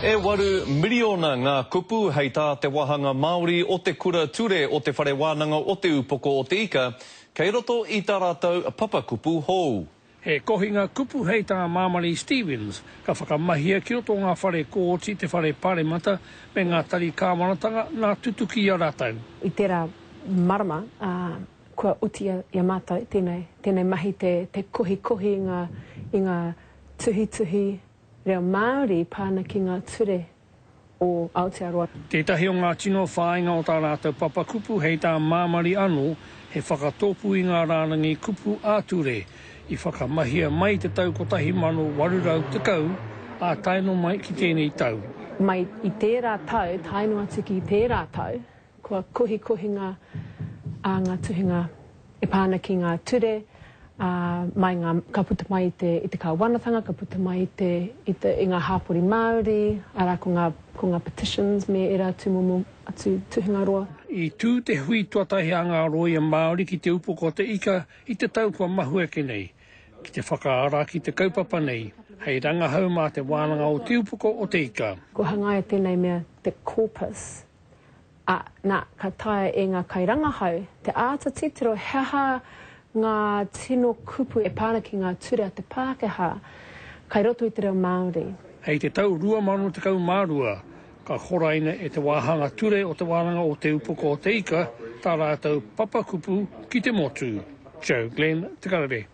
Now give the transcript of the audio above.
E 8 miriona ngā kupu hei tā te wāhanga Māori o te Kura Ture o Te Whare Wānanga o Te Upoko o Te Ika kei roto i tā rātou papakupu hou. He kohinga kupu hei tā Māmari Stevens ka whakamahia ki roto o ngā whare kōti, te whare paremata me ngā tari kāwanatanga nā tutuki i a rātou. I tērā marama, ā, kua oti i a mātou tēnei, tēnei mahi te, te kohikohi i ngā, i ngā tuhituhi reo Māori pā ana ki ngā ture o Aotearoa. Tētahi o ngā tino whāinga o tā rātou papakupu hei tā Māmari anō, he whakatōpū i ngā rārangi kupu ā-ture i whakamahia mai i te tau 1810, ā tae noa mai ki tēnei tau. Mai i tērā tau tae noa atu ki tērā tau, Kua kohikohinga a ngā tuhinga e pā ana ki ngā ture, ā, mai ngā, ka puta mai i te, i te kāwanatanga, ka puta mai i te, i te, i ngā hāpori Māori, arā, ko ngā, ko ngā petitions me ērā tūmomo atu tuhinga roa. I tū te hui tuatahi a ngā rōia Māori ki Te Upoko o Te Ika i te tau kua mahue ake nei, ki te whakaara ki te kaupapa nei, hei rangahau mā Te Wānanga o Te Upoko o Te Ika. Kua hangaia tēnei mea te corpus Ā, nā, ka taea e ngā kairangahau te āta titiro he aha ngā tino kupu e pā ana ki ngā ture a te Pākehā kai roto i te reo Māori. Hei te tau 2012, ka horaina e te Wāhanga Ture o Te Wānanga o Te Upoko o Te Ika tā rātou papakupu ki te motu. Joe Glenn, Te Karere.